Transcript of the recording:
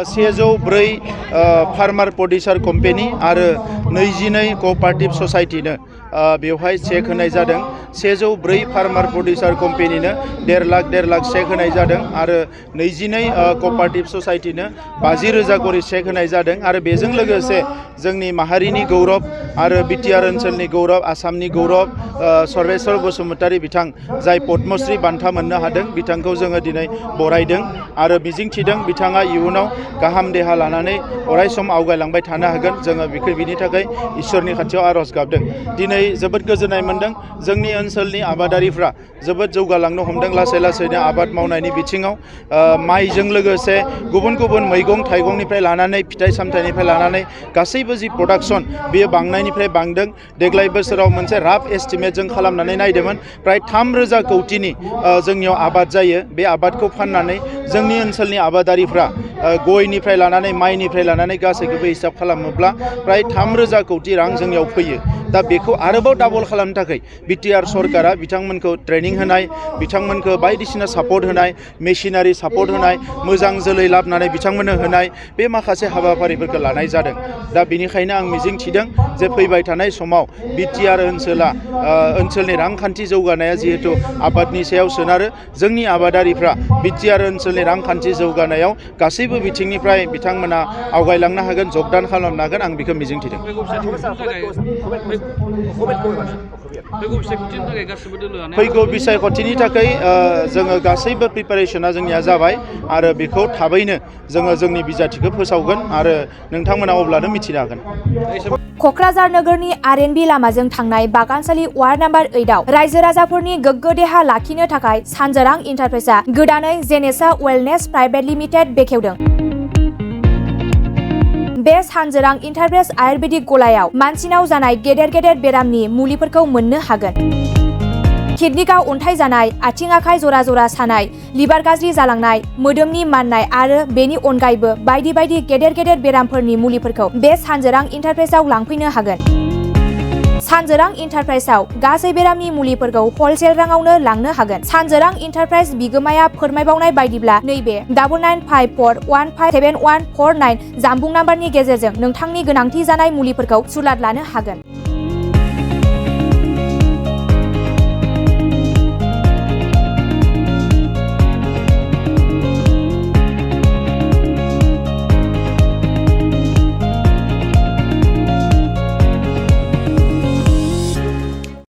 104 farmer producer company आरो 22 कअपारेटिभ ससाइटिनो बेवहाय check होनाय जादों। 104 फार्मार प्रडिउसार कम्पेनिनो 1.5 लाख चेक होनाय जादों आरो 22 कअपारेटिभ ससाइटिनो 50,000 करि चेक होनाय जादों। आरो बेजों लोगोसे जोंनि माहारिनि गौरब आरो बिटिआर ओनसोलनि गौरब, आसामनि गौरब सर्वेश्वर बसुमतारी बिथां जाय पद्मश्री बान्था मोननो हादों, बिथांखौ जोङो दिनै बरायदों आरो मिजिंथिदों बिथाङा इयुनाव गाहाम देहा लानानै अराय सम आवगायलांबाय थानो हागोन। जोङो बिनि थाखाय इसोरनि खाथियाव आरज गाबदों। दिनै जोबोद गोजोननाय मोनदों। जोंनि ओनसोलनि आबादारिफ्रा जोबोद जौगालांनो हमदों लासै लासैनो आबाद मावनायनि बिथिङाव। माइजों लोगोसे गुबुन गुबुन मैगं थाइगंनिफ्राय लानानै फिथाइ सामथाइनिफ्राय लानानै गासैबो जि प्रडाक्शन बेयो बांनायनिफ्राय बांदों। देग्लाय बोसोराव मोनसे राफ एस्टिमेट जों खालामनानै नायदोंमोन, प्राय 3,000 कौटिनि जोंनियाव आबाद जायो। बे आबादखौ फाननानै जोंनि ओनसोलनि आबादारिफ्रा गयनिफ्राय लानानै माइनिफ्राय लानानै गासैखौबो हिसाब खालामोब्ला प्राय 3,000 कौटि रां जोंनियाव फैयो। दा बेखौ आरोबाव डाबल खालामनो थाखाय बिटिआर सरकारा बिथांमोनखौ ट्रेनिं होनाय, बिथांमोनखौ बायदिसिना सापर्ट होनाय, मेसिनारि सापर्ट होनाय, मोजां जोलै लाबोनानै बिथांमोननो होनाय, बे माखासे हाबाफारिफोरखौ लानाय जादों। दा बेनिखायनो आं मिजिंथिदों जे फैबाय थानाय समाव बिटिआर ओनसोलनि रांखान्थि जौगानाया जिहेतु आबादनि सायाव सोनारो, जोंनि आबादारिफ्रा बिटिआर ओनसोलनि रांखान्थि जौगानायाव गासैबो बिथिंनिफ्राय बिथांमोना आवगायलांनो हागोन, जगदान खालामनो हागोन, आं बेखौ मिजिंथिदों। फैगौ बिसायख'थिनि थाखाय जोङो गासैबो प्रिपारेसना जोंनिया जाबाय आरो बेखौ थाबैनो जोङो जोंनि बिजाथिखौ फोसावगोन आरो नोंथांमोना अब्लानो मिथिनो हागोन। क'क्राझार नोगोरनि आर.एन.बि लामाजों थांनाय बागानसालि वार्ड नाम्बार 8 आव रायजो राजाफोरनि गोग्गो देहा लाखिनो थाखाय सानजोरां इन्टारप्राइजआ गोदानै जेनेसा वेलनेस प्राइभेट लिमिटेड बेखेवदों। बे सानजोरां इन्टारप्राइज आयुर्वेदिक गलायाव मानसिनाव जानाय गेदेर गेदेर बेरामनि मुलिफोरखौ मोननो हागोन। किडनिकआव अन्थाइ जानाय, आथिं आखाइ जरा जरा सानाय, लिभार गाज्रि जालांनाय, मोदोमनि माननाय आरो बेनि अनगायैबो बायदि बायदि गेदेर गेदेर बेरामफोरनि मुलिफोरखौ बे सानजोरां इन्टारप्राइजआव लांफैनो हागोन। सानजोरां इन्टारप्राइजआव गासै बेरामनि मुलिफोरखौ हलसेल राङावनो लांनो हागोन। सानजोरां इन्टारप्राइज बिगोमाया फोरमायबावनाय बायदिब्ला नैबे 9954157149 जानबुं नाम्बारनि गेजेरजों नोंथांनि गोनांथि जानाय मुलिफोरखौ सुलाद लानो हागोन।